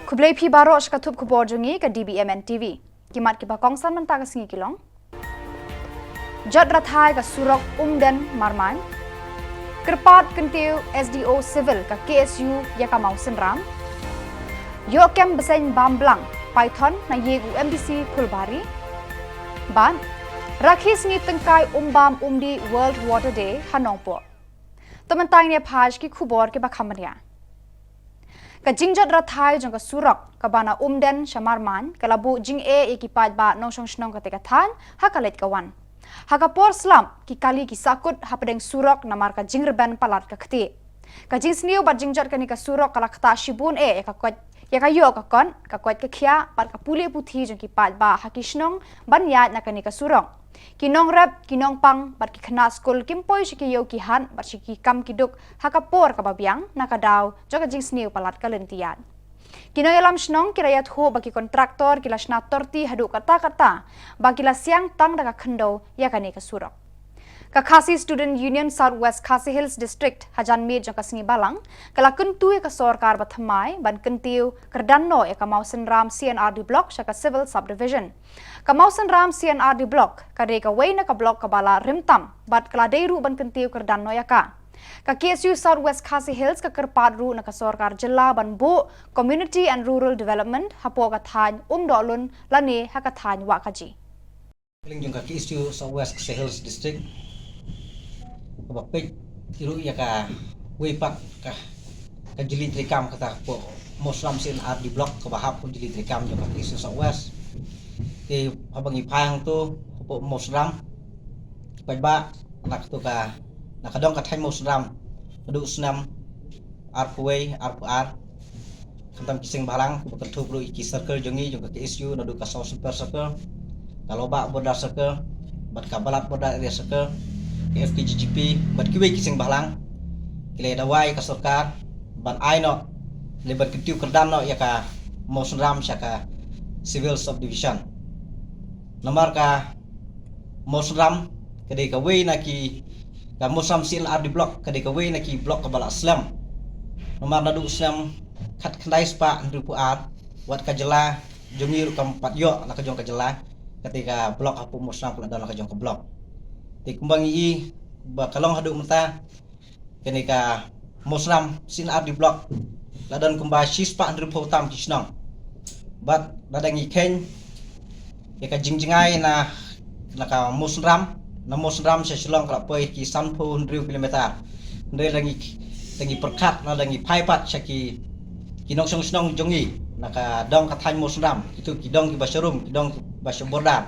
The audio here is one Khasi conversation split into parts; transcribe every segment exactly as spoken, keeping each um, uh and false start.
Khublei phi baroh sha ka thup khubor jong ngi ka D B M N T V. Ki mat kiba kongsan mynta ka sngi ki long: Jot rathai ka surok Umden Marmain. Kyrpad kyntiew S D O Civil ka K S U ïa ka Mawsynram. Ïoh kem bseiñ bam blang python na ïing u M D C Phulbari. Bad rakhi sngi tyngkai umbam umdih World Water Day ha Nongpoh. To mynta ngin ïa peit ki khubor kiba kham bniah. Ka jingjot rathai jong ka surok kaba na Umden sha Marmain ka la buh jingeh ïa ki paidbah nongshong shnong kata ka thaiñ ha ka leit ka wan. Ha ka por slap ki kali ki sahkut hapdeng surok namar ka jingrben palat ka ktieh. Ka jingsniew bad jingjot kane ka surok ka la ktah shibun eh ïa ka koit, ïa ka ïoh ka kot, ka koit ka khiah bad ka pule puthi jong ki paidbah ha ki shnong ban ïaid na kane ka surok. Ki nongrep, ki nongpang bad ki khynnah skul kim poi sha ki ïew ki hat bad sha ki kam ki duk ha ka por kaba biang na ka daw jong ka jingsniew palat ka lynti ïaid. Ki nongïalam shnong ki la ïathuh ba ki kontraktor ki la shna torti haduh katta katta ba ki la siang tang da ka khyndew ïa kane ka surok. Ka Khasi Student Union South West Khasi Hills District hajan miet jong ka sngi Balang ka la kyntu ïa ka sorkar ba thymmai ban kyntiew kyrdan noh ïa ka Mawsynram C and R D Block sha ka Civil Subdivision. Ka Mawsynram C and R D Block ka dei kawei na ka block kaba la rim tam bad ka la dei ruh ban kyntiew kyrdan noh ïa ka. Ka K S U South West Khasi Hills ka kyrpad ruh na ka sorkar jylla ban buh Community and Rural Development hapoh ka thaiñ Umdohlun lane ha ka thaiñ Wahkaji. Ka liang jong ka K S U South West Khasi Hills District kaba peit ruh ïa kawei pat ka, ka jingïatreilang kata hapoh Mawsynram C and R D Block kaba hap ka jingïatreilang jong ka K S U South West. Te haba ngi phai hangto hapoh Mawsynram, paidbah na kato ka, na ka dong ka thaiñ Mawsynram naduh snem arphew wei, arphew ar, khamtam ki seng bhalang kiba kynthup ruh ïa ki circle jong ngi, jong ka K S U, naduh ka South Sumper Circle, ka Lawbah Border Circle bad ka Balat Border Area Circle, ka F K J G P bad kiwei ki seng bhalang ki la dawa ïa ka sorkar ban ai noh, lane ban kyntiew kyrdan noh ïa ka Mawsynram sha ka Civil Subdivision. Namar ka Mawsynram ka dei kawei na ki, ka Mawsynram C and R D Block ka dei kawei na ki block kaba la slem. Namar naduh snem khatkhyndai spah hynriewphew ar, wat ka jylla jong ngi ruh kam pat ïoh na ka jong ka jylla kata ka block hapoh Mawsynram, ka la don na ka jong ka block. Te kumba ngi i ba ka long haduh mynta, kane ka Mawsynram C and R D Block la don kumba shispah hynriewphew tam ki shnong. Bad lada ngi kheiñ ïa ka jingjngai na, na ka Mawsynram, na Mawsynram sha Shillong ka la poi ki sanphew hynriew kilometer. Hynrei lada ngi, lada ngi pyrkhat, lada ngi phai pat sha ki, ki nongshong shnong jong ngi na ka dong ka thaiñ Mawsynram, kito ki dong kiba sharum, ki dong kiba sha border,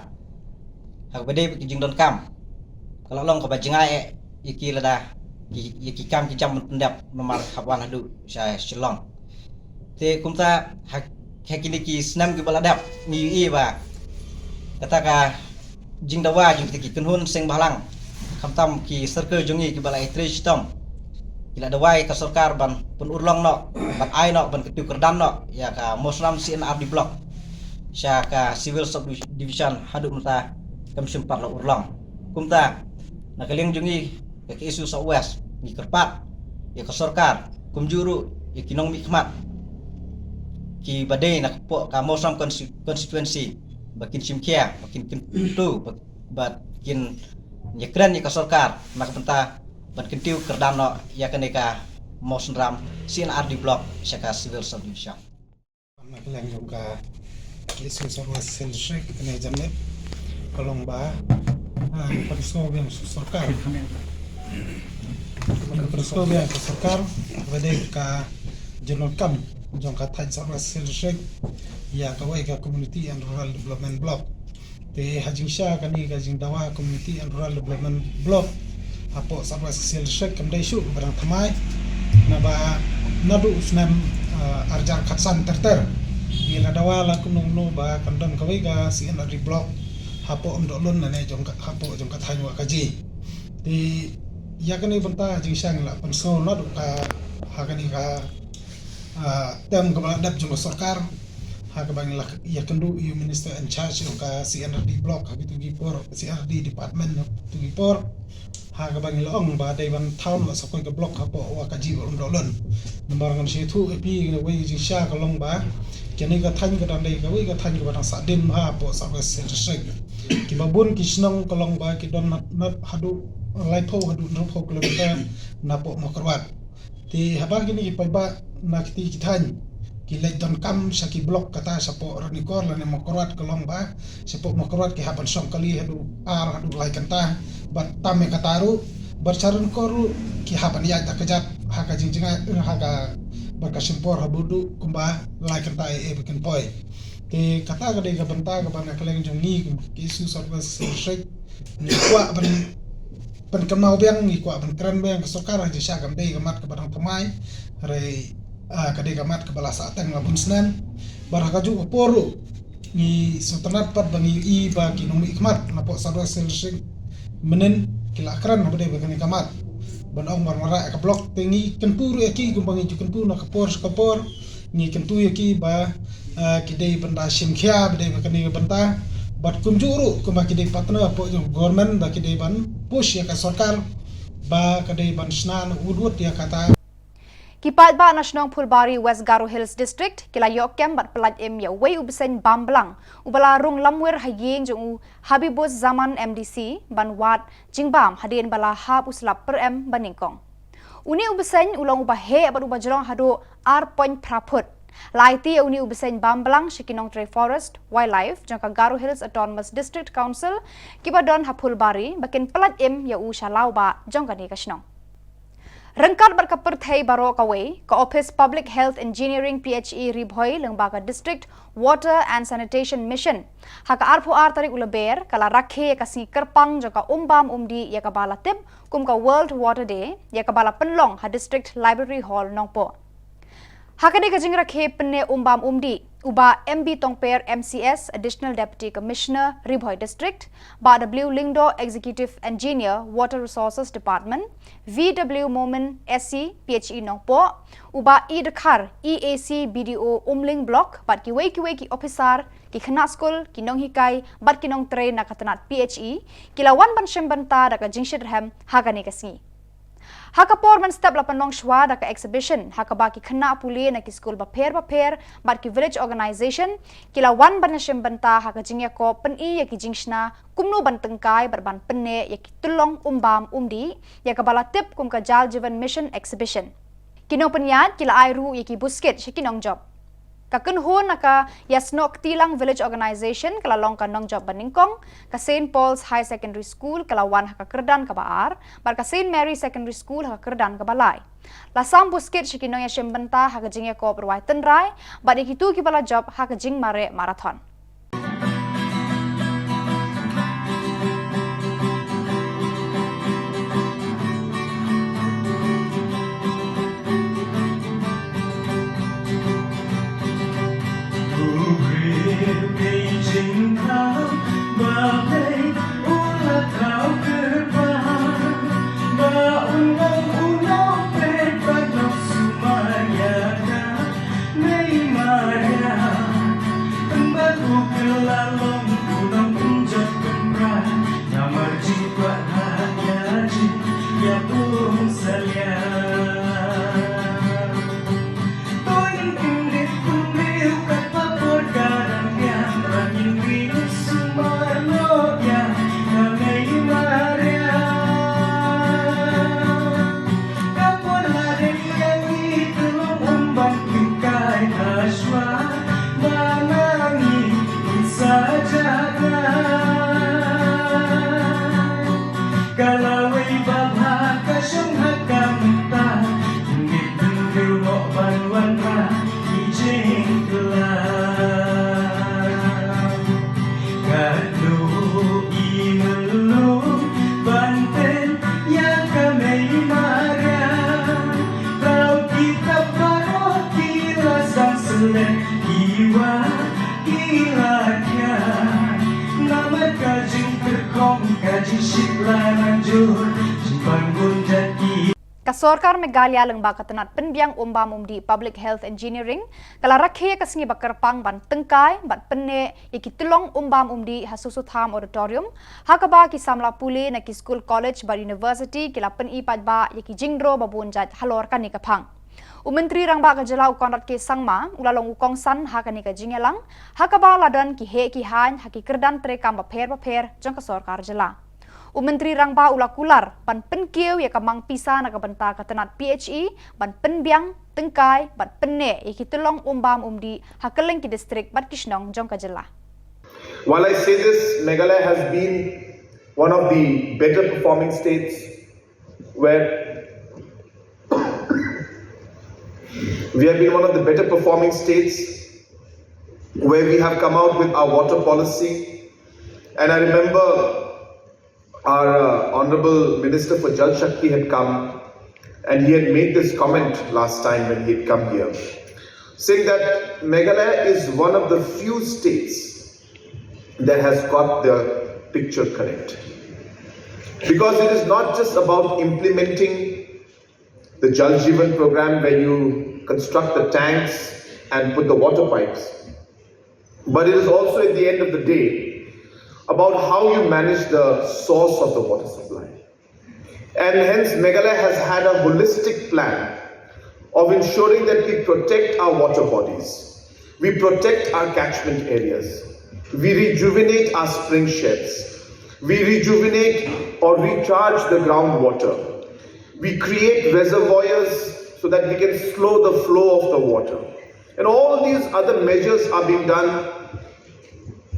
ha kaba dei ki jingdonkam, ka la long kaba jngai eh ïa ki lada ki, ïa ki kam ki jam ban pyndep namar hap wan haduh sha Shillong. Te kumta ha, ha kine ki snem kiba la dep ngi ïohi ba kata ka jingdawa jong kita ki kynhun seng bhalang, khamtam ki circle jong ngi kiba la ïatrei shitom, ki la dawa ïa ka sorkar ban pynurlong noh, ban ai noh, ban kyntiew kyrdan noh ïa ka Mawsynram C and R D Block sha ka Civil Subdivision, haduh mynta kam shym pat la urlong. Kumta na ka liang jong ngi ka K S U South West ngi kyrpad ïa ka sorkar kumjuh ruh ïa ki nongmihkhmat kiba dei na ka, ka Mawsynram consti-, constituency ba kin shim khia, ba kin kyntu, ba, ba kin ïakren ïa ka sorkar na ka bynta ban kyntiew kyrdan noh ïa kane ka Mawsynram C and R D Block sha ka Civil Subdivision. Na ka liang jong ka K S U South West Hills District kane ka janmiet ka long ba, ah, ngi pynsngew biang sha sorkar. Ngi pynsngew biang sha sorkar ba dei ka jingdonkam jong ka thaiñ South West Hills District ïa kawei ka Community and Rural Development Block. Te ha jingshisha kane ka jingdawa Community and Rural Development Block hapoh South West Khasi Hills District kam dei shuh kaba dang thymmai, naba naduh u snem, ah, arhajar khatsan ter ter ngi la dawa la kumno kumno ba kan don kawei ka C and R D Block hapoh Umdohlun lane jong ka, hapoh jong ka thaiñ Wahkaji. Te ïa kane ka bynta ha jingshisha ngi la pynsngew naduh ka, ha kane ka, ah, term kaba la dep jong ka sorkar, ha kaba ngi la ïakynduh ïa u Minister in charge jong ka C and R D Block ha kito ki por, C and R D Department ha kito ki por, ha kaba ngi la ong ba dei ban thaw noh sa kawei ka block hapoh Wahkaji bad Umdohlun. Namar ngan sa ïathuh ïa phi, kawei ka jingshisha ka long ba Kane ka thaiñ ka dang dei kawei ka thaiñ kaba dang sahdien bha hapoh South West Hill District. Kiba bun ki shnong ka long ba ki don na, na haduh laiphew haduh hynriewphew kilometer napoh Mawkyrwat. Te haba kine ki paidbah na kiti ki thaiñ ki leit donkam sha ki block kata shapoh Ranikor lane Mawkyrwat ka long ba shapoh Mawkyrwat ki hap ban shong kali haduh ar haduh lai kynta bad tam ïa kata ruh bad sha Ranikor ruh ki hap ban ïaid da kjat ha ka jingjngai ha ka bad ka shim por haduh kumba lai kynta eh eh ba kin poi. Te kata ka dei ka bynta kaba na kylleng jong ngi kum ki KSU South West District ngi kwah ban pynkynmaw biang, ngi kwah ban kren biang ka sorkar ha jingshisha kam dei ka mat kaba dang thymmai. Hynrei ah, ka dei ka mat kaba la sahteng la bun snem. Bad ha kajuh ka por ruh ngi sngewtynnat pat ba ngi ïohi ba ki nongmihkhmat napoh South West Hill District mynhynnin ki la kren haba dei ba kane ka mat ban ong ban wanrah ïa ka block. Te ngi kyntu ruh ïa ki kumba ngi ju kyntu na ka por sha ka por. Ngi kyntu ïa ki ba ah, ki dei ban da shim khia ba dei ba kane ka bynta bad kumjuh ruh kumba ki dei partner hapoh jong government ba ki dei ban push ïa ka sorkar ba ka dei ban shna na wut wut ïa kata. Ki paidbah na shnong Phulbari, West Garo Hills District ki la ïoh kem bad pyllait im ïa uwei u bseiñ bam blang uba la rung lamwir ha ïing jong u Habibus Zaman MDC ban wad jingbam hadien ba la hap u slap pyrem ba nyngkong. Une u bseiñ u long uba heh bad uba jrong haduh ar point phra phut. La aiti ïa une u bseiñ bam blang sha ki nongtrei Forest Wildlife jong ka Garo Hills Autonomous District Council kiba don ha Phulbari ba kin pyllait im ïa u sha lawbah jong kane ka shnong. Ryngkat bad ka pyrthei baroh kawei, ka Office Public Health Engineering PHE Ri Bhoi lyngba ka District Water and Sanitation Mission ha ka arphew ar tarik u Lber ka la rakhe ïa ka sngi kyrpang jong ka umbam umdih ïa kaba la tip kum ka World Water Day ïa kaba la pynlong ha District Library Hall Nongpoh. Ha kane ka jingrakhe pynneh umbam umdih, u Bah M B Tongper MCS, Additional Deputy Commissioner, Ri Bhoi District, Bah W Lyngdoh, Executive Engineer, Water Resources Department, V W Momin, SC, PHE Nongpoh, u Bah E Dkhar, EAC, BDO Umling Block bad kiwei kiwei ki ophisar, ki khynnah skul, ki nonghikai bad ki nongtrei na ka tnat PHE ki la wan ban shim bynta da ka jingshitrhem ha kane ka sngi. Ha ka por mynstep la pynlong shuwa da ka exhibition ha kaba ki khynnah pule na ki skul bapher bapher bad ki village organisation ki la wan ban ïashim bynta ha ka jingïakob pyni ïa ki jingshna kumno ban tyngkai bad ban pynneh ïa ki tyllong umbam umdih ïa kaba la tip kum ka Jal Jeevan Mission Exhibition. Ki nongpynïaid ki la ai ruh ïa ki buskit sha ki nongjop. Ka kynhun na ka Ïasnoh Ktilang Village Organisation ka la long ka nongjop ba nyngkong, ka Saint Paul's High Secondary School ka la wan ha ka kyrdan kaba ar bad ka Saint Mary Secondary School ha ka kyrdan kaba lai. La sam buskit sha ki nongïashim bynta ha ka jingïakob rwai tynrai bad ïa kito kiba la jop ha ka jingmareh marathon. Ka sorkar Meghalaya lyngba ka tnat pynbiang umbam umdih Public Health Engineering ka la rakhe ïa ka sngi ba kyrpang ban tyngkai bad pynneh ïa ki tyllong umbam umdih ha Soso Tham Auditorium, ha kaba ki samla pule na ki skul, college bad university ki la pyni paidbah ïa ki jingdro ba bun jait halor kane ka phang. U Myntri Rangbah ka jylla u Conrad K Sangma u la long u kongsan ha kane ka jingïalang, ha kaba la don ki heh ki haiñ ha ki kyrdan treikam bapher bapher jong ka sorkar jylla. U Myntri Rangbah u la kular ban pynkiew ïa ka mang pisa na ka bynta ka tnat P H E, ban pynbiang tyngkai bad pynneh ïa ki tyllong umbam umdih ha kylleng ki distrik bad ki shnong jong ka jylla. While I say this, Meghalaya has been one of the better performing states where we have been one of the better performing states where we have come out with our water policy. And I remember our uh, Honorable Minister for Jal Shakti had come and he had made this comment last time when he had come here, saying that Meghalaya is one of the few states that has got the picture correct. Because it is not just about implementing the Jal Jeevan program where you construct the tanks and put the water pipes, but it is also at the end of the day about how you manage the source of the water supply. And hence, Meghalaya has had a holistic plan of ensuring that we protect our water bodies, we protect our catchment areas, we rejuvenate our spring sheds, we rejuvenate or recharge the groundwater, we create reservoirs so that we can slow the flow of the water. And all these other measures are being done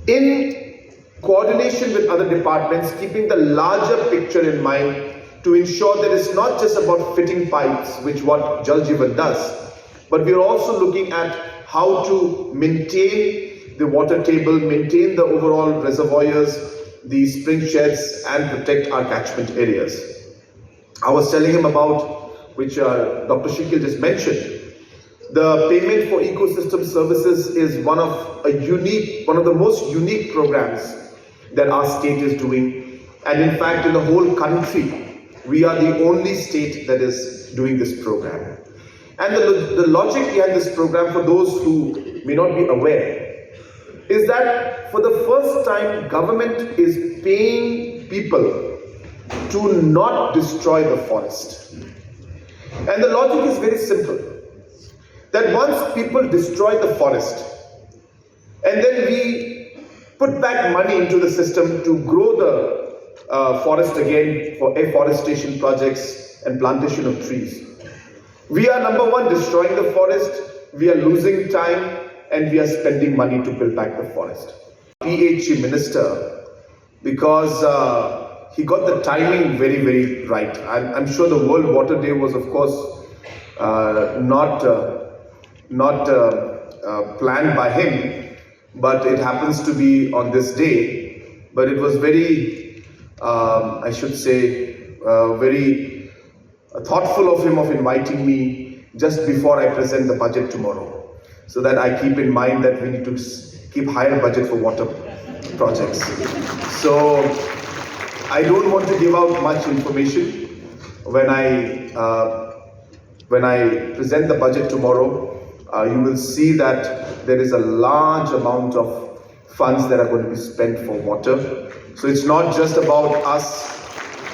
in coordination with other departments, keeping the larger picture in mind to ensure that it's not just about fitting pipes, which what Jal Jeevan does, but we are also looking at how to maintain the water table, maintain the overall reservoirs, the spring sheds, and protect our catchment areas. I was telling him about, which uh, Doctor Shikil just mentioned, the payment for ecosystem services is one of a unique, one of the most unique programs that our state is doing. And in fact, in the whole country, we are the only state that is doing this program. And the, the logic behind this program, for those who may not be aware, is that for the first time, government is paying people to not destroy the forest. And the logic is very simple, that once people destroy the forest, and then we put back money into the system to grow the uh, forest again for afforestation projects and plantation of trees. We are, number one, destroying the forest, we are losing time, and we are spending money to build back the forest. P H E minister, because uh, he got the timing very, very right. I'm, I'm sure the World Water Day was, of course, uh, not uh, not uh, uh, planned by him, but it happens to be on this day. But it was very, um, I should say, uh, very thoughtful of him of inviting me just before I present the budget tomorrow, so that I keep in mind that we need to keep higher budget for water projects. So I don't want to give out much information when I uh, when I present the budget tomorrow. Uh, you will see that there is a large amount of funds that are going to be spent for water. So it's not just about us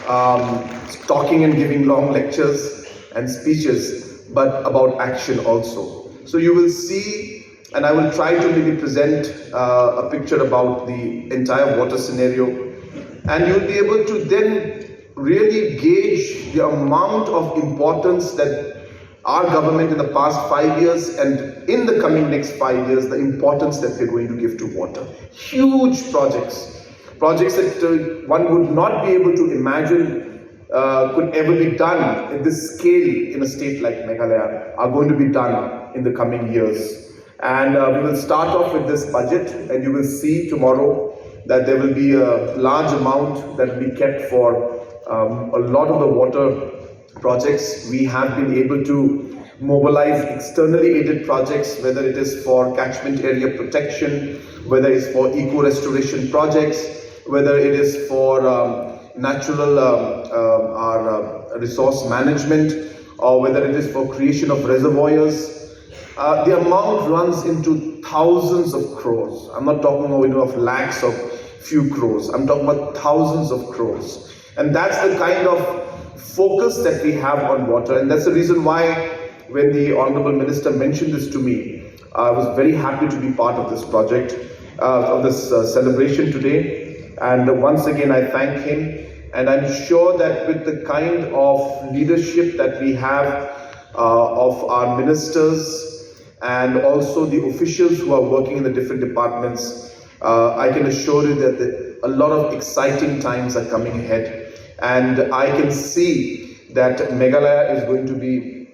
um, talking and giving long lectures and speeches, but about action also. So you will see, and I will try to maybe present uh, a picture about the entire water scenario, and you'll be able to then really gauge the amount of importance that our government in the past five years and in the coming next five years, the importance that we're going to give to water. Huge projects, projects that uh, one would not be able to imagine uh, could ever be done at this scale in a state like Meghalaya are going to be done in the coming years. And uh, we will start off with this budget, and you will see tomorrow that there will be a large amount that will be kept for um, a lot of the water projects. We have been able to mobilize externally aided projects, whether it is for catchment area protection, whether it's for eco restoration projects, whether it is for um, natural um, um, our uh, resource management, or whether it is for creation of reservoirs. Uh, the amount runs into thousands of crores. I'm not talking of, you know, of lakhs of few crores. I'm talking about thousands of crores. And that's the kind of focus that we have on water. And that's the reason why When the Honorable Minister mentioned this to me, I was very happy to be part of this project, uh, of this uh, celebration today. And once again, I thank him. And I'm sure that with the kind of leadership that we have uh, of our ministers and also the officials who are working in the different departments, uh, I can assure you that the, a lot of exciting times are coming ahead. And I can see that Meghalaya is going to be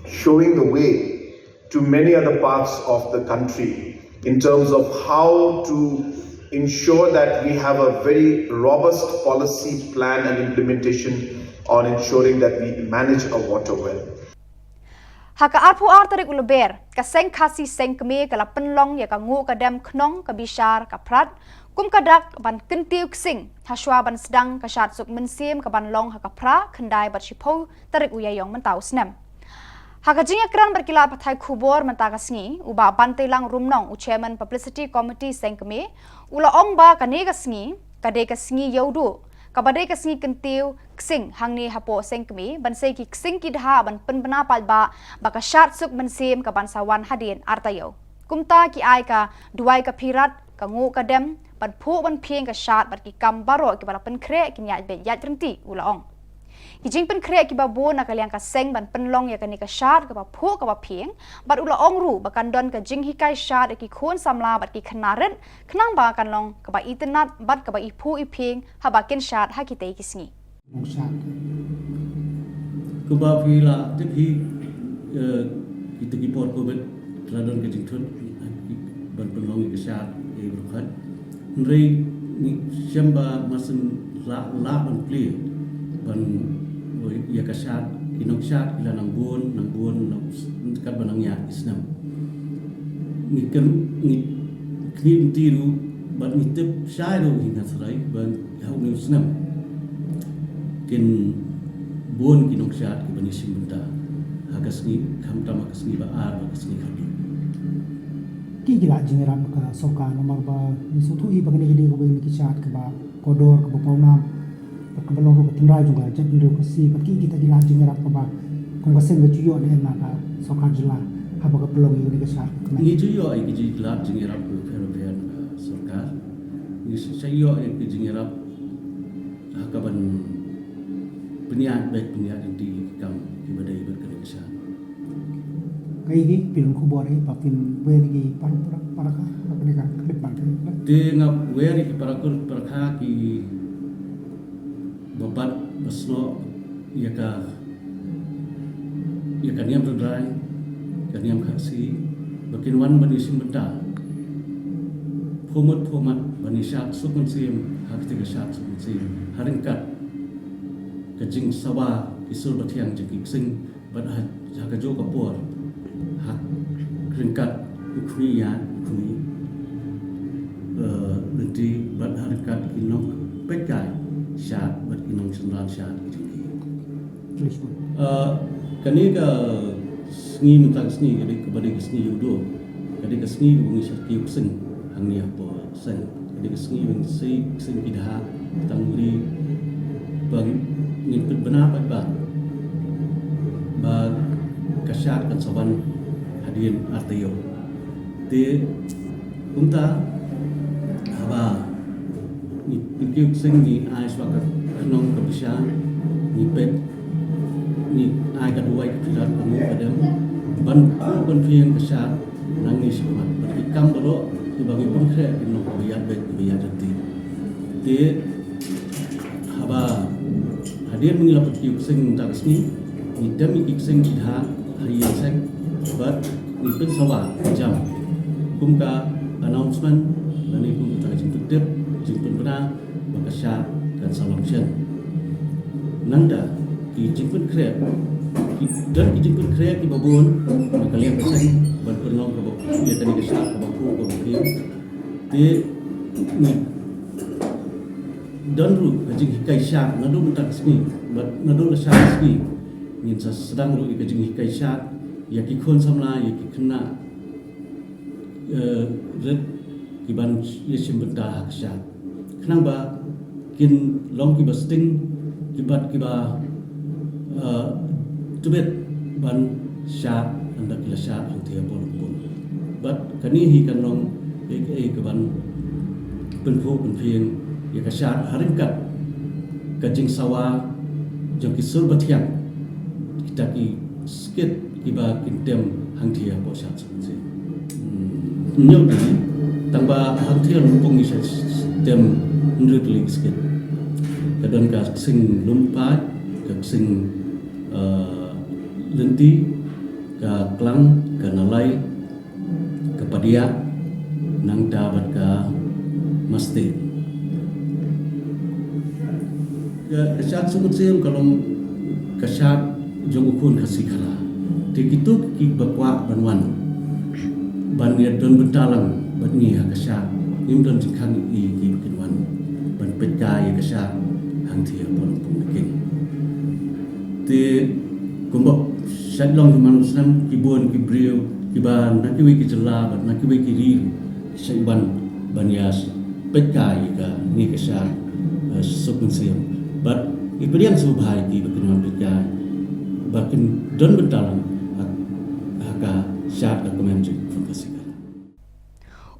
showing the way to many other parts of the country in terms of how to ensure that we have a very robust policy plan and implementation on ensuring that we manage our water well. Ha ka arphew ar tarik u Lber, ka seng Khasi Seng Kmie ka la pynlong ïa ka nguh ka dem khnong ka bishar ka phrat kum ka dak ban kyntiew ksing ha shwa ban sdang ka shad suk mynsiem ka ban long ha ka phra khyndai bad shiphew tarik u Ïaïong mynta u snem. Ha ka jingïakren bad ki lad pathai khubor mynta ka sngi, u Bah Banteilang Rumnong, u Chairman Publicity Committee Seng Kmie, u la ong ba kane ka sngi ka dei ka sngi Ïewduh, kaba dei ka sngi kyntiew ksing hangne hapoh Seng Kmie ban sei ki ksing ki dhah ban pynbna paidbah ba ka shad suk mynsiem ka ban sa wan hadien artaïew. Kumta ki ai ka duwai ka phirat, ka nguh ka dem ban phuh ban phieng ka shad bad ki kam baroh kiba la pynkhreh kin ïaid beit ïaid ryntih, u la ong. Ki jingpynkhreh kiba bun na ka liang ka seng ban pynlong ïa kane ka shad kaba phuh kaba phieng, bad u la ong ruh ba kan don ka jinghikai shad ïa ki khun samla bad ki khynnah rit khnang ba kan long kaba itynnad bad kaba iphuh iphieng haba kin shad ha kitei ki sngi. Kumba phi la tip hi, kita ki por Covid la don ka jingthut ban pynlong ïa ka shad ïa ki briew. Hynrei ngi shem ba mar shen la la ban plie ban ïa ka shad, ki nongshad ki la nang bun nang bun nang katba nang ïaid ki snem. Ngi kyrmen ngi kyrmen ruh bad ngi tip shai ruh hi nga srai ban ha une u snem kin bun ki nongshad kiban ïashim bynta ha ka sngi, khamtam ha ka sngi ba ar bad ka sngi khatduh. Ki ki la jingïarap ka sorkar namar ba ngi sngewthuh hi ba kane ka dei kawei na ki shad kaba kordor kaba pawnam bad kaba long ruh ka tynrai jong ka jaitbynriew Khasi, bad ki kita ki la jingïarap kaba kum ka seng ka ju ïoh ne na ka sorkar jylla haba ka pynlong ïa kane ka shad ka kmen. Ngi ju ïoh ïa ki la jingïarap bapher bapher na ka sorkar. Ngi sa ïoh ïa ki jingïarap ha kaban pynïaid beit pynïaid lynti ki kam kiba dei bad kane ka shad. Kaei ki phi long khubor ïa ba phin wer ïa ki para para para ka ha kane ka clip ban ka. Te nga wer ïa ki para kur para ka ki ba bat ba snoh ïa ka ïa ka niam rynrai, ka niam Khasi ba kin wan ban ïashim bynta. Phuh mut phuh mat ban ïashad suk mynsiem ha kata ka shad suk mynsiem ha ryngkat ka jingsawa ki sur ba thiang jong ki ksing bad ha kajuh ka por ha ryngkat u khmih ïa u khmih lynti bad ha ryngkat ki nongpeit kai shad bad ki nongshynran shad ki jong ki. Kane ka sngi mynta ka sngi ka dei kaba dei ka sngi Ïewduh, ka dei ka sngi kaba ngi shah kiew ksing hangne hapoh seng. Ka dei ka sngi ba ngi sei ksing ki dha tang uri ba ngin pynbna paidbah ba ka shad kan sa wan hadien artaïew. Te kumta haba ngi pynkiew ksing ngi ai shuwa ka khnong ka bishar, ngi peit ngi ai ka duwai ka phirat ka nguh ka dem ban phuh ban phieng ka shad nangne shakhmat bad ki kam baroh kiba ngi pynkhreh kin long kaba ïaid beit kaba ïaid ryntih. Te haba hadien ba ngi la pynkiew ksing mynta ka sngi ngi dem ïa ki ksing ki dha ha ïing seng bad ngi pynsawa jam kum ka announcement lane kum ka jingpyntip jingpynbna ba ka shad kan sa long shen. Nangta ki jingpynkhreh ki don ki jingpynkhreh kiba bun na ka liang ka seng ban pynlong kaba ïa kane ka shad kaba phuh kaba phieng. Te ngi don ruh ka jinghikai shad naduh mynta ka sngi bad naduh la shad ka sngi ngin sa sdang ruh ïa ka jinghikai shad ïa ki khun samla ïa ki khynnah rit kiban ïashim bynta ha ka shad khnang ba kin long kiba sting kiba kiba tbit ban Shad, ynda ki la shad hangtei hapoh Lympung. Bad kane hi kan long kaei kaei kaban pynphuh pynphieng ïa ka shad ha ryngkat ka jingsawa jong ki sur bathiang, kita ki skit kiba kin tem hangtei hapoh shad Sukmynsiem. Hmm, ñiew dei, tang ba hangtei Lympung ngi sa tem hynriew tylli ki skit. Ka don ka ksing Lumpaid, ka ksing, eh, Lynti, ka Klang, ka Nalai, ka Padiah, nangta bad ka Masteh. Ka, ka shad Sukmynsiem ka long ka shad jong u khun Khasi Khara. Te kito kiba kwah ban wan, ban ïa don bynta lang bad ngi ha ka shad, ngim don jingkhang ïa ki ba kin wan ban peit kai ïa ka shad hangtei hapoh Lympung na kin. Te kumba shait long hi man u snem, ki bun ki briew kiba na kiwei ki jylla bad na kiwei ki ri shait wan ban ïa peit kai ïa kane ka shad, eh, Sukmynsiem. Bad ngi pdiang sngewbha ïa ki ba kin wan peit kai, ba kin don bynta lang ha, ha ka shad, ka kmen jong u khun Khasi Khara.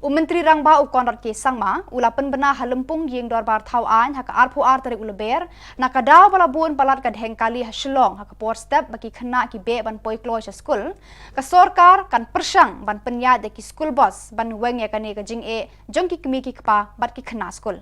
U Myntri Rangbah u Conrad K Sangma u la pynbna ha Lympung ïing dorbar thaw aiñ ha ka arphew ar tarik u Lber, na ka daw ba la bun palat ka dheng kali ha Shillong ha ka por step ba ki khynnah ki beh ban poi kloi sha skul. Ka sorkar kan pyrshang ban pynïaid da ki school bus ban weng ïa kane ka jingeh jong ki kmie ki kpa bad ki khynnah skul.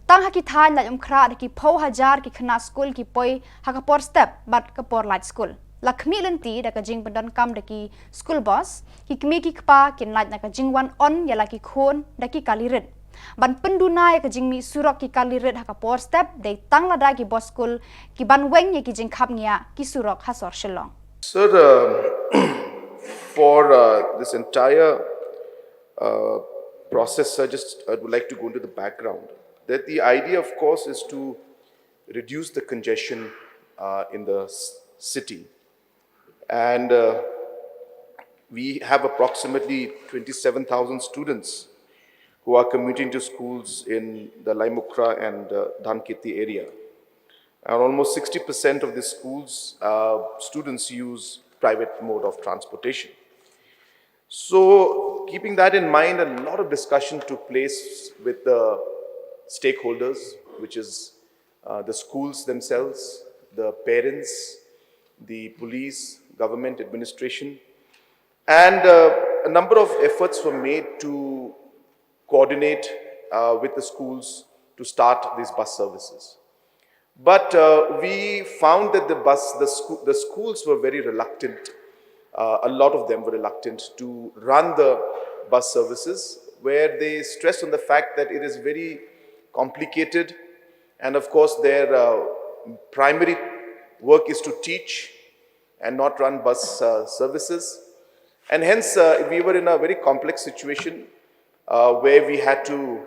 Tang ha ki thaiñ Laitumkhrah da ki phew hajar ki khynnah skul ki poi ha ka por step bad ka por lait skul. La khmih lynti da ka jingpyndonkam da ki school bus, ki kmie ki kpa kin lait na ka jingwan on ïa la ki khun da ki kali rit. Ban pynduna ïa ka jingmih surok ki kali rit ha ka por step, dei tang lada ki bus skul ki ban weng ïa ki jingkhapngiah ki surok ha sor Shillong. Sir, uh, for uh, this entire uh, process, I just I would like to go into the background. That the idea, of course, is to reduce the congestion uh, in the s- city. And uh, we have approximately twenty-seven thousand students who are commuting to schools in the Laitumkhrah and uh, Dhankheti area. And almost sixty percent of the schools, uh, students use private mode of transportation. So, keeping that in mind, a lot of discussion took place with the stakeholders, which is uh, the schools themselves, the parents, the police, government administration, and uh, a number of efforts were made to coordinate uh, with the schools to start these bus services. But uh, we found that the bus, the, schoo- the schools were very reluctant. Uh, a lot of them were reluctant to run the bus services, where they stressed on the fact that it is very complicated, and of course, their uh, primary work is to teach and not run bus uh, services. And hence, uh, we were in a very complex situation uh, where we had to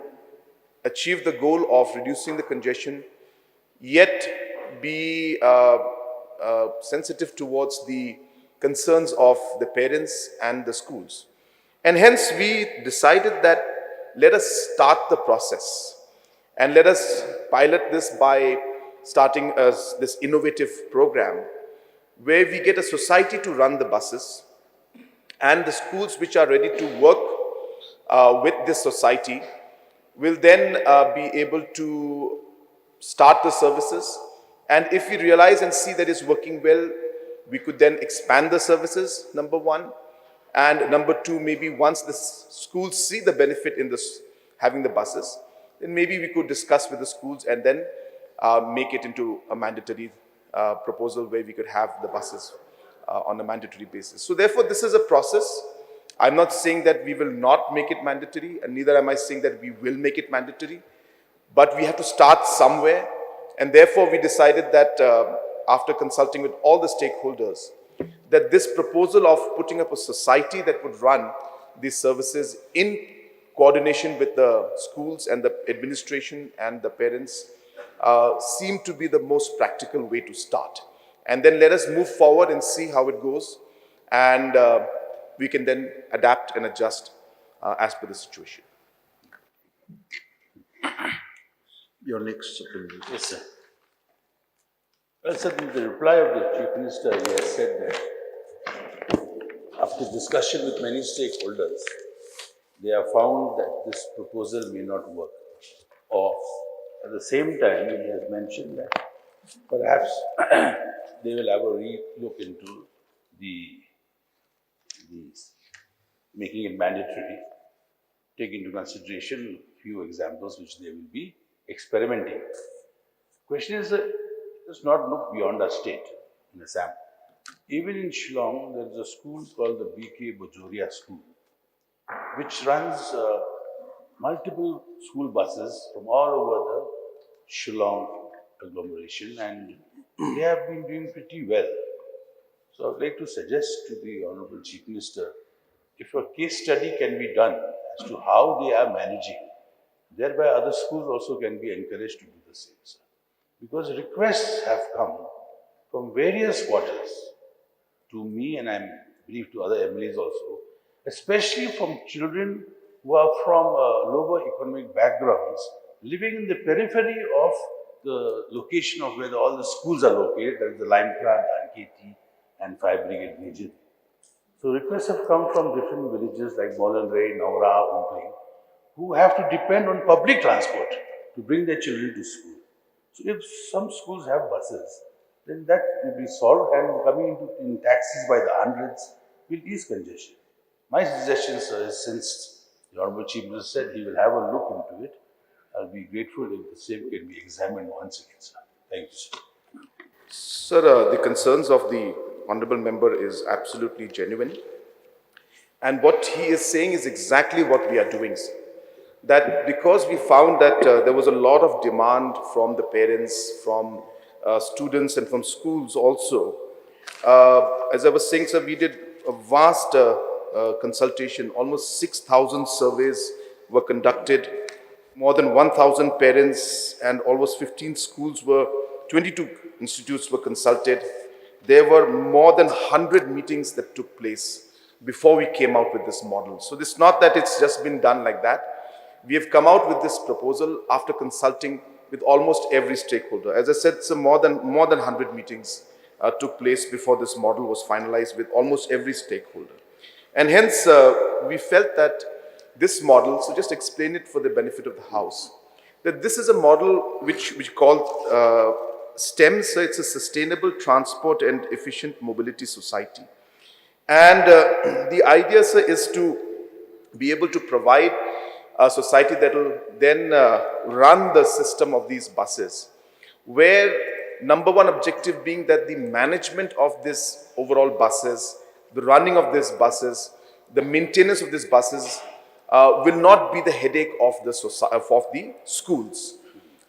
achieve the goal of reducing the congestion, yet be uh, uh, sensitive towards the concerns of the parents and the schools. And hence, we decided that let us start the process and let us pilot this by starting as this innovative program where we get a society to run the buses, and the schools which are ready to work uh, with this society will then uh, be able to start the services. And if we realize and see that it's working well, we could then expand the services, number one. And number two, maybe once the s- schools see the benefit in this having the buses, then maybe we could discuss with the schools and then uh, make it into a mandatory uh, proposal where we could have the buses uh, on a mandatory basis. So therefore, this is a process. I'm not saying that we will not make it mandatory, and neither am I saying that we will make it mandatory. But we have to start somewhere, and therefore we decided that uh, after consulting with all the stakeholders, that this proposal of putting up a society that would run these services in coordination with the schools and the administration and the parents uh, seemed to be the most practical way to start. And then let us move forward and see how it goes, and uh, we can then adapt and adjust uh, as per the situation. Your next supplementary. Yes, sir. Well, sir, in the reply of the Chief Minister, he has said that discussion with many stakeholders, they have found that this proposal may not work. Or at the same time, he has mentioned that perhaps they will have a re-look into the, the making it mandatory, take into consideration a few examples which they will be experimenting. Question is, uh, let's not look beyond our state in Assam. Even in Shillong, there is a school called the B K Bajoria School, which runs uh, multiple school buses from all over the Shillong agglomeration, and they have been doing pretty well. So I would like to suggest to the Honorable Chief Minister, if a case study can be done as to how they are managing, thereby other schools also can be encouraged to do the same, sir. Because requests have come from various quarters to me, and I believe to other M L As also, especially from children who are from uh, lower economic backgrounds, living in the periphery of the location of where all the schools are located, that is the Limekra, Dhankheti, and Fire Brigade Region. So requests have come from different villages like Molenrei, Naura, Umpling, who have to depend on public transport to bring their children to school. So if some schools have buses, then that will be solved, and coming into in taxis by the hundreds will ease congestion. My suggestion, sir, is since the Honorable Chief Minister said he will have a look into it, I'll be grateful if the same can be examined once again, sir. Thank you, sir. Sir, uh, the concerns of the honorable member is absolutely genuine. And what he is saying is exactly what we are doing, sir. That because we found that uh, there was a lot of demand from the parents, from uh, students, and from schools also. Uh, as I was saying, sir, we did a vast uh, uh, consultation. Almost six thousand surveys were conducted. More than one thousand parents and almost fifteen schools were, twenty-two institutes were consulted. There were more than one hundred meetings that took place before we came out with this model. So it's not that it's just been done like that. We have come out with this proposal after consulting with almost every stakeholder. As I said, so more than, more than one hundred meetings uh, took place before this model was finalized with almost every stakeholder. And hence, uh, we felt that this model, so just explain it for the benefit of the House, that this is a model which, which called uh, STEM, so it's a Sustainable Transport and Efficient Mobility Society. And uh, the idea, sir, is to be able to provide a society that will then uh, run the system of these buses, where number one objective being that the management of this overall buses, the running of these buses, the maintenance of these buses uh, will not be the headache of the, soci- of the schools,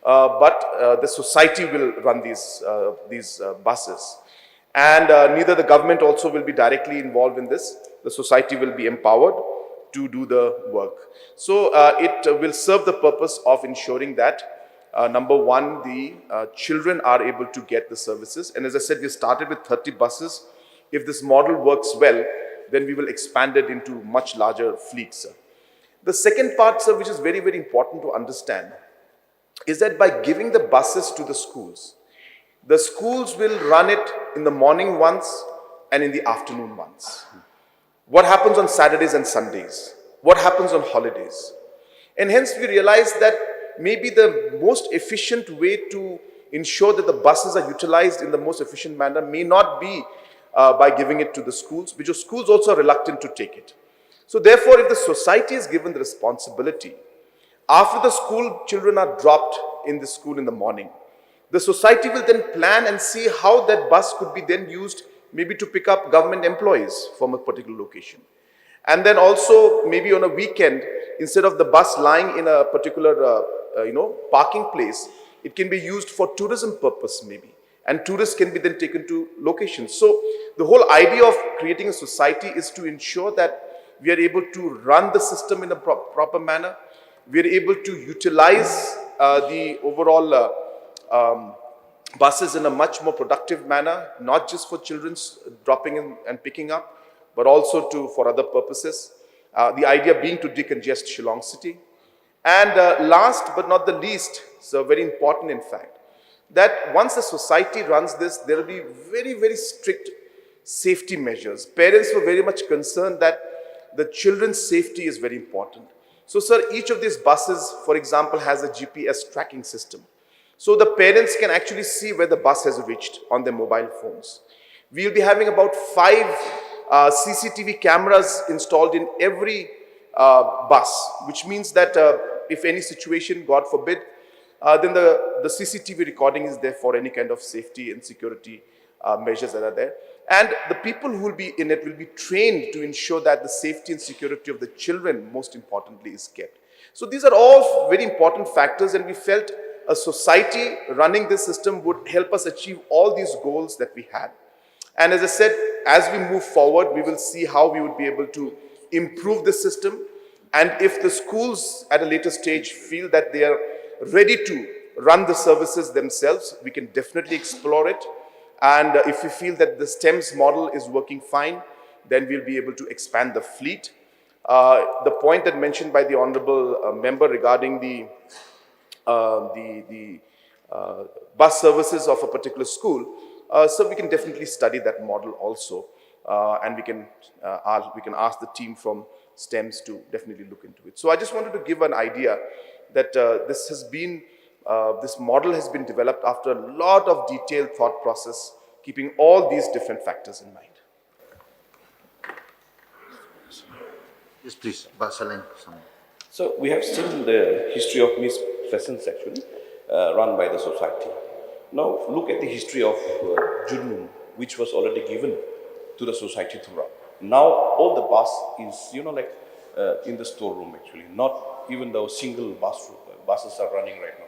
uh, but uh, the society will run these, uh, these uh, buses. And uh, neither the government also will be directly involved in this. The society will be empowered to do the work. So uh, it uh, will serve the purpose of ensuring that, uh, number one, the uh, children are able to get the services. And as I said, we started with thirty buses. If this model works well, then we will expand it into much larger fleets, sir. The second part, sir, which is very, very important to understand, is that by giving the buses to the schools, the schools will run it in the morning once and in the afternoon once. What happens on Saturdays and Sundays? What happens on holidays? And hence we realize that maybe the most efficient way to ensure that the buses are utilized in the most efficient manner may not be uh, by giving it to the schools, because schools also are reluctant to take it. So therefore, if the society is given the responsibility, after the school children are dropped in the school in the morning, the society will then plan and see how that bus could be then used, maybe to pick up government employees from a particular location. And then also, maybe on a weekend, instead of the bus lying in a particular uh, uh, you know, parking place, it can be used for tourism purpose, maybe. And tourists can be then taken to locations. So the whole idea of creating a society is to ensure that we are able to run the system in a pro- proper manner. We are able to utilize uh, the overall uh, um, buses in a much more productive manner, not just for children's dropping in and picking up, but also to, for other purposes. Uh, the idea being to decongest Shillong city. And uh, last but not the least, so very important in fact, that once the society runs this, there will be very, very strict safety measures. Parents were very much concerned that the children's safety is very important. So, sir, each of these buses, for example, has a G P S tracking system. So the parents can actually see where the bus has reached on their mobile phones. We'll be having about five uh, C C T V cameras installed in every uh, bus, which means that uh, if any situation, God forbid, uh, then the, the C C T V recording is there for any kind of safety and security uh, measures that are there. And the people who will be in it will be trained to ensure that the safety and security of the children, most importantly, is kept. So these are all very important factors, and we felt a society running this system would help us achieve all these goals that we had. And as I said, as we move forward, we will see how we would be able to improve the system. And if the schools at a later stage feel that they are ready to run the services themselves, we can definitely explore it. And uh, if we feel that the stems model is working fine, then we'll be able to expand the fleet. Uh, the point that mentioned by the honorable uh, member regarding the uh, the the uh, bus services of a particular school, uh, so we can definitely study that model also, uh, and we can uh, ask, we can ask the team from stems to definitely look into it. So I just wanted to give an idea that uh, this has been uh, this model has been developed after a lot of detailed thought process, keeping all these different factors in mind. Yes, please, Bah Saleng. Some. So we have seen the history of Miss Pheasants actually, uh, run by the society. Now look at the history of uh, Junun, which was already given to the society throughout. Now all the bus is, you know, like uh, in the storeroom actually. Not even the single bus buses are running right now.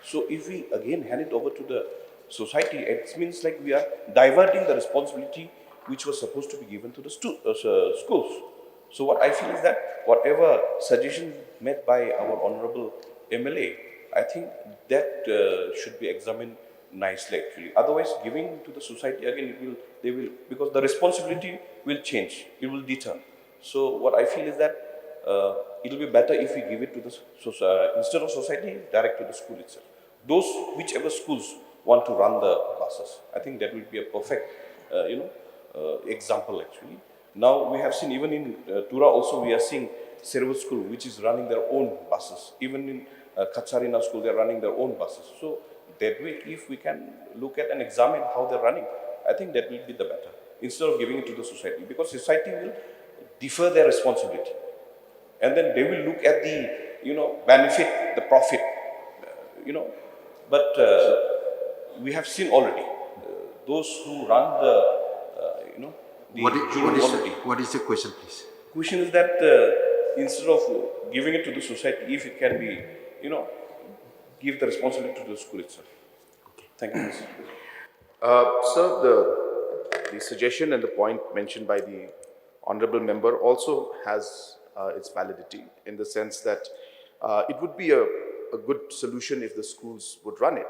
So if we again hand it over to the society, it means like we are diverting the responsibility which was supposed to be given to the stu- uh, s- schools. So what I feel is that whatever suggestion made by our honorable M L A, I think that uh, should be examined nicely actually. Otherwise, giving to the society again, it will they will, because the responsibility will change, it will deter. So what I feel is that uh, it will be better if we give it to the so, uh, instead of society, direct to the school itself. Those whichever schools want to run the buses, I think that will be a perfect, uh, you know, uh, example actually. Now we have seen even in uh, Tura also we are seeing Servo School which is running their own buses. Even in uh, Kachari National School they are running their own buses. So that way, if we can look at and examine how they're running, I think that will be the better instead of giving it to the society, because society will defer their responsibility and then they will look at the, you know, benefit, the profit, uh, you know. But uh, we have seen already uh, those who run the, uh, you know, the What is, children what, is, already. What is the question, please? Question is that uh, instead of giving it to the society, if it can be, you know, give the responsibility to the school itself. Thank you, mister Uh, so the, the suggestion and the point mentioned by the honorable member also has uh, its validity in the sense that uh, it would be a, a good solution if the schools would run it.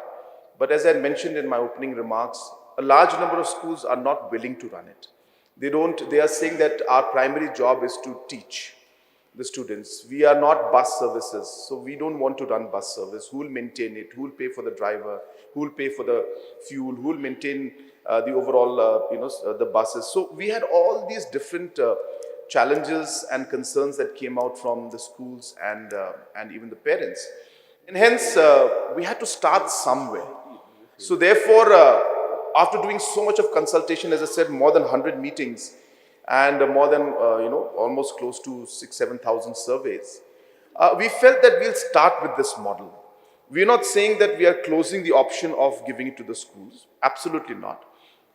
But as I mentioned in my opening remarks, a large number of schools are not willing to run it. They don't. They are saying that our primary job is to teach the students. We are not bus services, so we don't want to run bus service. Who will maintain it? Who will pay for the driver? Who will pay for the fuel? Who will maintain uh, the overall, uh, you know, uh, the buses? So we had all these different uh, challenges and concerns that came out from the schools and uh, and even the parents. And hence, uh, we had to start somewhere. So therefore, uh, after doing so much of consultation, as I said, more than one hundred meetings, and uh, more than uh, you know, almost close to six, seven thousand surveys, uh, we felt that we'll start with this model. We're not saying that we are closing the option of giving it to the schools. Absolutely not.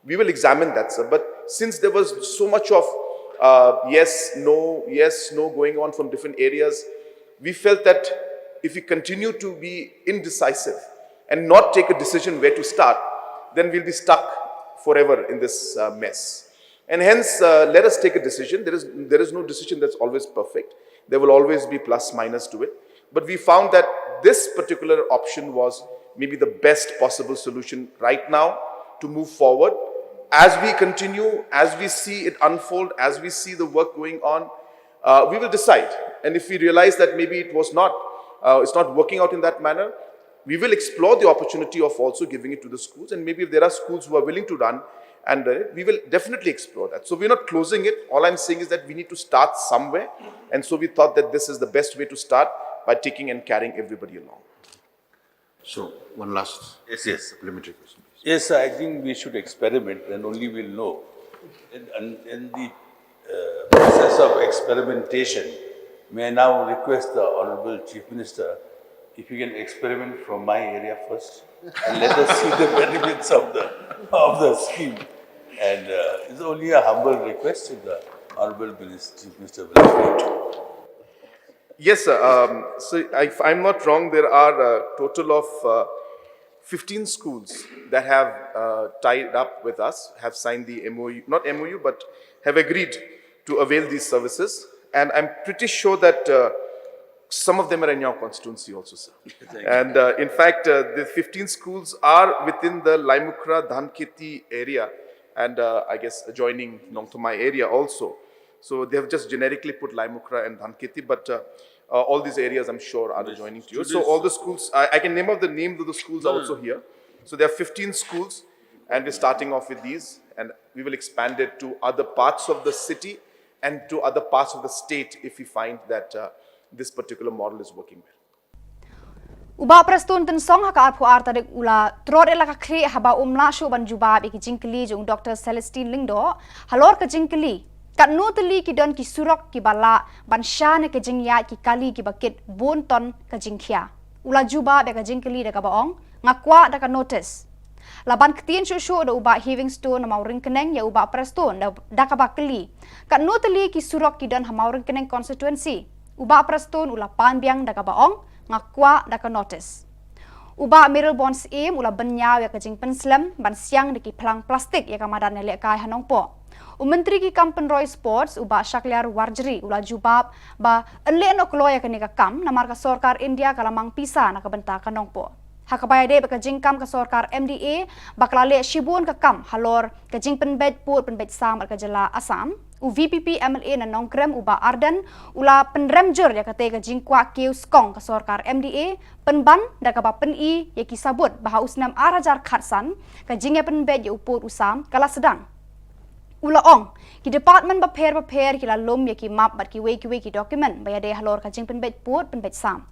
We will examine that, sir. But since there was so much of uh, yes, no, yes, no going on from different areas, we felt that if we continue to be indecisive and not take a decision where to start, then we'll be stuck forever in this uh, mess. And hence, uh, let us take a decision. There is, there is no decision that's always perfect. There will always be plus minus to it. But we found that this particular option was maybe the best possible solution right now to move forward. As we continue, as we see it unfold, as we see the work going on, uh, we will decide. And if we realize that maybe it was not, uh, it's not working out in that manner, we will explore the opportunity of also giving it to the schools. And maybe if there are schools who are willing to run, And uh, we will definitely explore that. So we're not closing it. All I'm saying is that we need to start somewhere. And so we thought that this is the best way to start, by taking and carrying everybody along. So, one last Yes, yes. Supplementary question. Yes, I think we should experiment, then only we'll know. And, and in the uh, process of experimentation, may I now request the Honorable Chief Minister if you can experiment from my area first and let us see the benefits of the of the scheme. And uh, it's only a humble request if the Honorable Minister, Chief Minister will accept. Yes, sir. Um, so if I'm not wrong, there are a total of uh, fifteen schools that have uh, tied up with us, have signed the M O U, not M O U, but have agreed to avail these services. And I'm pretty sure that uh, some of them are in your constituency also, sir. And uh, in fact, uh, the fifteen schools are within the Laimukra Dhankheti area and uh, I guess adjoining Nongthymmai area also. So they have just generically put Laimukra and Dhankheti, but uh, uh, all these areas I'm sure are adjoining to you. So all the schools, I, I can name out the names of the schools also here. So there are fifteen schools, and we're starting off with these, and we will expand it to other parts of the city and to other parts of the state if we find that uh, this particular model is working well. U Bah Prestone Tynsong ha ka arphew ar tarik u la trot ïa la ka khlieh haba um lah shuh ban jubab ïa ki jingkylli jong u Doctor Celestine Lyngdoh halor ka jingkylli katno tylli ki don ki surok kiba lah ban shah na ka jingïaid ki kali kiba kit bun ton ka jingkhia. U la jubab ïa ka jingkylli da kaba ong nga kwah da ka notice. La ban ktien shuh shuh da u Bah Heavingstone na Mawryngkneng ïa u Bah Prestone da, da kaba kylli katno tylli ki surok ki don ha Mawryngkneng constituency. U Bah Prestone u la pan biang da kaba ong nga kwah da ka notice. U Bah Mayralborn Syiem u la bynñiaw ïa ka jingpynslem ban siang da ki phlang plastik ïa ka madan ïalehkai ha Nongpoh. U Myntri ki kam pynroi sports u Bah Shakliar Warjri u la jubab ba yn leh noh kloi ïa kane ka kam namar ka sorkar India ka la mang pisa na ka bynta ka Nongpoh. Ha kaba ïadei bad ka jingkam ka sorkar M D A ba ka la leh shibun ka kam halor ka jingpynbeit pud pynbeit sam bad ka jylla Assam. U V P P M L A na Nongkrem u Bah Ardent u la pynrem jur ïa katei ka jingkwah kiew skong ka sorkar M D A pynban da kaba pyni ïa ki sabut ba ha u snem ar hajar khatsan ka jingïapynbeit ïa u pud u sam ka la sdang. U la ong ki department bapher bapher ki la lum ïa ki map bad kiwei kiwei ki document ba ïadei halor ka jingpynbeit pud pynbeit sam.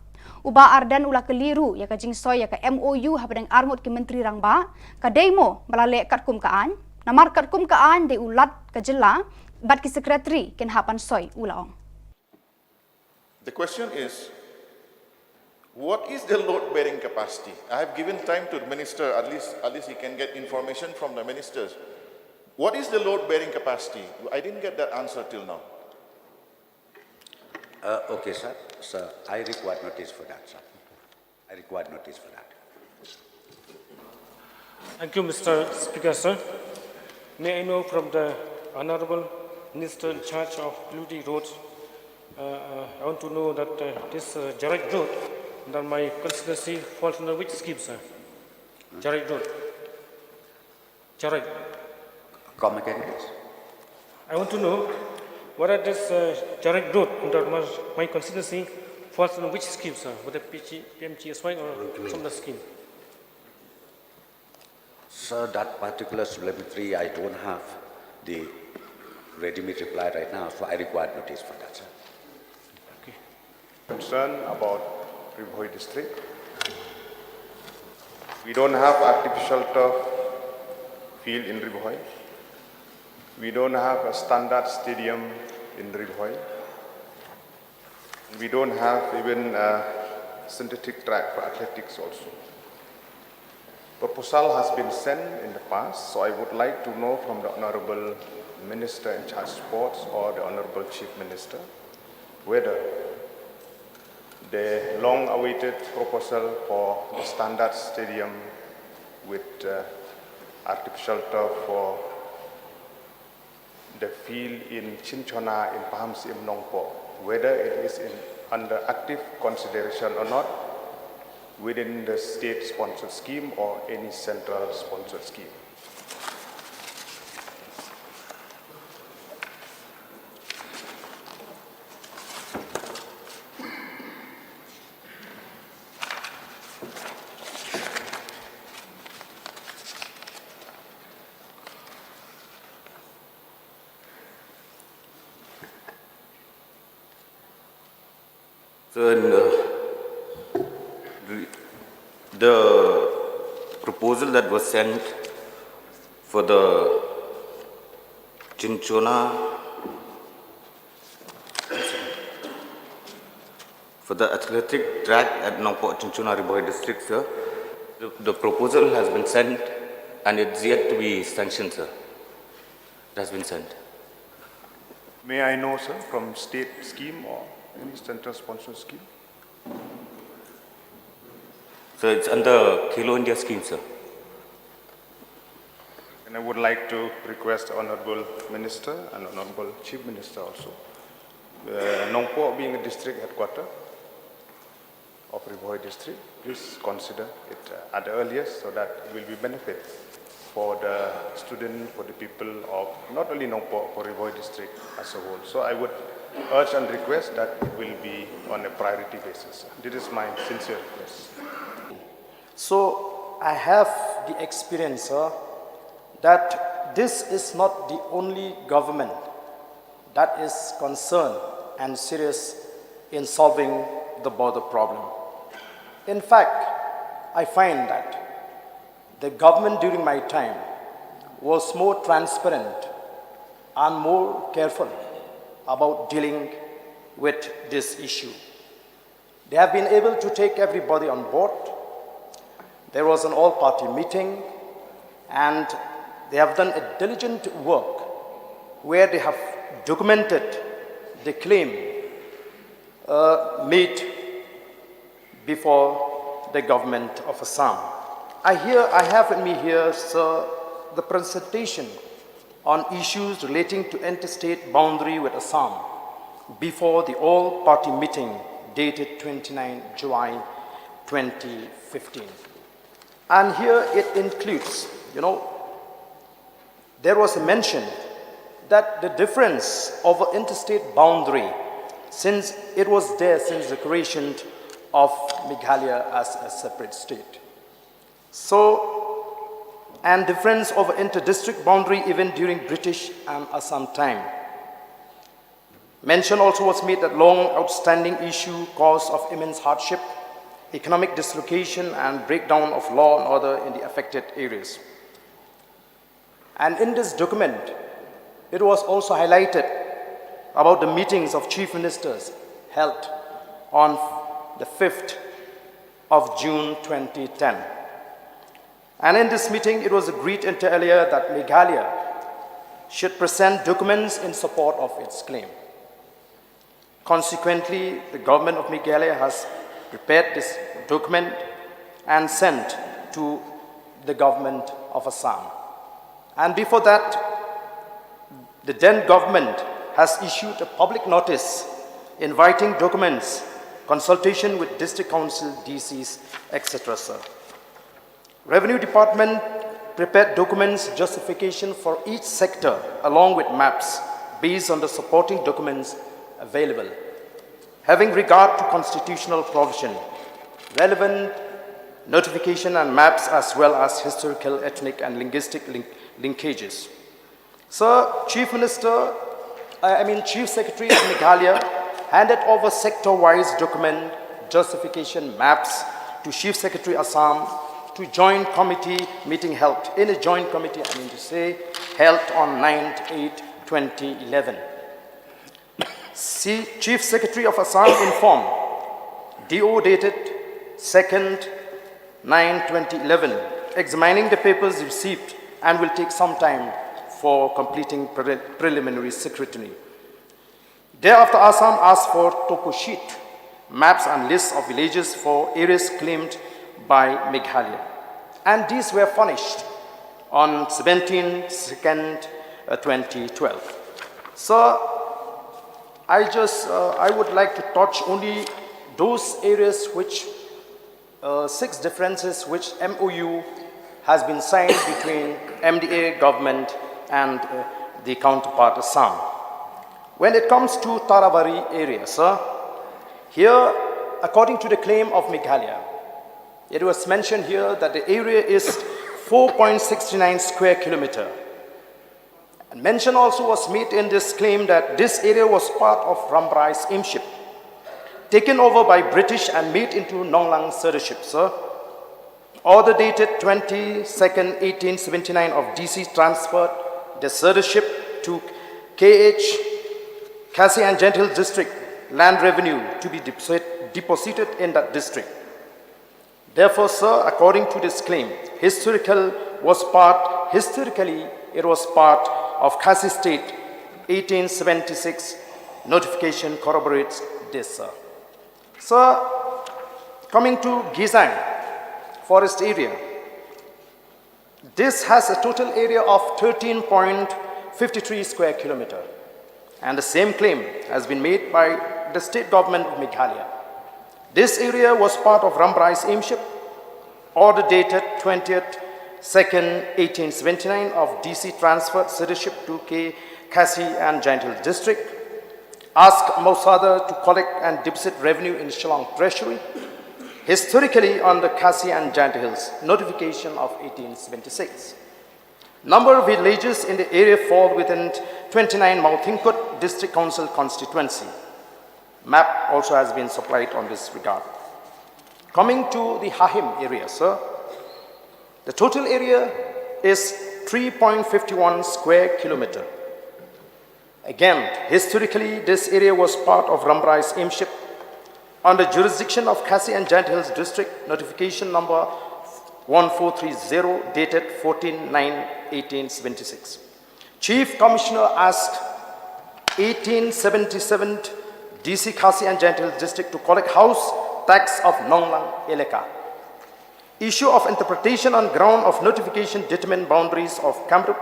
U Bah Ardent u la kylli ruh ïa ka jingsoi ïa ka M O U hapdeng arngut ki myntri rangbah ka dei mo ba la leh katkum ka aiñ. Namar katkum ka aiñ dei u Lat ka jylla bad ki secretary kin hap ban soi, u la ong. The question is, what is the load bearing capacity? I have given time to the minister, at least, at least he can get information from the ministers. What is the load bearing capacity? I didn't get that answer till now. Uh, okay, sir. Sir, I require notice for that, sir. I require notice for that. Thank you, Mister Speaker, sir. May I know from the Honorable Minister in charge of P W D Roads, uh, uh, I want to know that uh, this uh, Jaroit Road under my constituency falls under which scheme, sir? Jaroit Road. Jaroit. Come again, please. I want to know whether this uh, Jaroit Road under my, my constituency falls under which scheme, sir? Whether P G, P M G S Y or some other scheme? Sir, that particular supplementary, I don't have the ready-made reply right now, so I require notice for that, sir. Okay. Concern about Ri Bhoi district. We don't have artificial turf field in Ri Bhoi. We don't have a standard stadium in Ri Bhoi. We don't have even a synthetic track for athletics also. Proposal has been sent in the past, so I would like to know from the Honorable Minister in charge sports or the Honorable Chief Minister whether the long-awaited proposal for the standard stadium with uh, artificial turf for the field in Chinchona in Pahamsyiem Nongpoh, whether it is in, under active consideration or not within the state-sponsored scheme or any central-sponsored scheme. So, and, uh, the, the proposal that was sent for the Chinchona, for the athletic track at Nongpoh Chinchona Ri Bhoi district, sir, the, the proposal has been sent and it's yet to be sanctioned, sir. It has been sent. May I know, sir, from state scheme or any central sponsored scheme? So it's under Khelo India scheme, sir. And I would like to request the Honorable Minister and Honorable Chief Minister also, uh, Nongpoh being a district headquarter of Ri Bhoi district, please consider it, uh, at the earliest so that it will be benefit for the student, for the people of not only Nongpoh, for Ri Bhoi district as a whole. So I would urge and request that it will be on a priority basis. This is my sincere request. So I have the experience, sir, that this is not the only government that is concerned and serious in solving the border problem. In fact, I find that the government during my time was more transparent and more careful about dealing with this issue. They have been able to take everybody on board. There was an all-party meeting, and they have done a diligent work where they have documented the claim, uh, made before the government of Assam. I hear, I have with me here, sir, the presentation on issues relating to interstate boundary with Assam before the all-party meeting dated twenty-nine July twenty fifteen. And here it includes, you know, there was a mention that the difference over interstate boundary, since it was there since the creation of Meghalaya as a separate state. So, and difference over inter-district boundary even during British and Assam time. Mention also was made that long outstanding issue, cause of immense hardship, economic dislocation and breakdown of law and order in the affected areas. And in this document, it was also highlighted about the meetings of chief ministers held on the fifth of June twenty ten. And in this meeting, it was agreed inter alia that Meghalaya should present documents in support of its claim. Consequently, the government of Meghalaya has prepared this document and sent to the government of Assam. And before that, the then government has issued a public notice inviting documents, consultation with district council, D Cs, et cetera, sir. Revenue Department prepared documents justification for each sector along with maps based on the supporting documents available. Having regard to constitutional provision, relevant notification and maps as well as historical, ethnic and linguistic link linkages. So, Chief Minister, I I mean Chief Secretary of Meghalaya handed over sector-wise document justification maps to Chief Secretary Assam to joint committee meeting held in a joint committee, I mean to say, held on ninth eight twenty eleven. See, Chief Secretary of Assam informed D O dated second nine twenty eleven, examining the papers received and will take some time for completing pre preliminary scrutiny. Thereafter, Assam asked for topo sheet, maps and lists of villages for areas claimed by Meghalaya. And these were furnished on seventeen second, uh, twenty twelve. So, I just, uh, I would like to touch only those areas which, uh, six differences which M O U has been signed between M D A government and, uh, the counterpart Assam. When it comes to Tarabari area, sir, here, according to the claim of Meghalaya, it was mentioned here that the area is four point six nine square kilometer. And mention also was made in this claim that this area was part of Rambrai's earlship. taken over by British and made into Nonglang Sirdarship, sir. Order dated twenty-second, eighteen seventy-nine of D C transferred the Sirdarship to K H, Khasi and Jaintia Hills District, land revenue to be deposit-, deposited in that district. Therefore, sir, according to this claim, historical was part, historically it was part of Khasi State, eighteen seventy-six notification corroborates this, sir. Sir, coming to Gizang forest area, this has a total area of thirteen point five three square kilometer, and the same claim has been made by the state government of Meghalaya. This area was part of Rambrai Sirdarship, order dated twentieth second eighteen seventy-nine of D C transferred Sirdarship to K Khasi and Jaintia Hills District. Ask Mawsadar to collect and deposit revenue in Shillong Treasury. Historically on the Khasi and Jaintia Hills, notification of eighteen seventy-six. Number of villages in the area fall within twenty-nine Mawthingkut District Council constituency. Map also has been supplied on this regard. Coming to the Hahim area, sir, the total area is three point five one square kilometer. Again, historically, this area was part of Rambrai Sirdarship. Under jurisdiction of Khasi and Jaintia Hills District, notification number one four three zero, dated fourteen nine eighteen seventy-six. Chief Commissioner asked eighteen seventy-seven D C Khasi and Jaintia Hills District to collect house tax of Nonglang Elaka. Issue of interpretation on ground of notification determined boundaries of Kamrup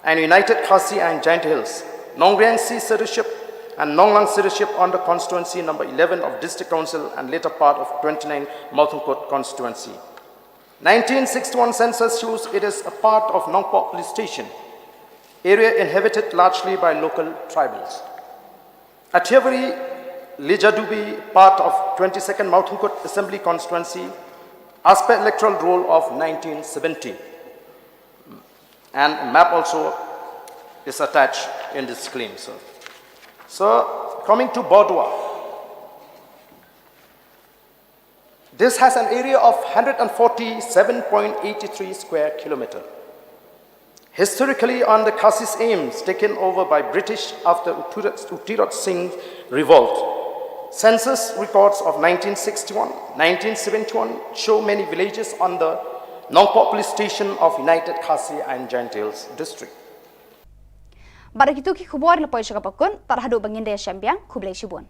and United Khasi and Jaintia Hills, Nongriangsi Sirdarship and Nonglang Sirdarship under constituency number eleven of District Council and later part of twenty-nine Mawthingkut constituency. Nineteen sixty-one census shows it is a part of Nongpoh Police Station, area inhabited largely by local tribals. Athiavari Lijadubi, part of twenty-second Mawthingkut Assembly Constituency, as per electoral roll of nineteen seventy. And map also is attached in this claim, sir. So, coming to Bordwa, this has an area of hundred and forty-seven point eight three square kilometer. Historically, on the Khasi's aims taken over by British after U Tirot, U Tirot Singh's revolt. Census records of nineteen sixty-one, nineteen seventy-one show many villages on the Nongpoh Police Station of United Khasi and Jaintia Hills District. Bad da kitu ki khubor la poi sha ka bakut, tad haduh ban ïadei shem biang, khublei shibun.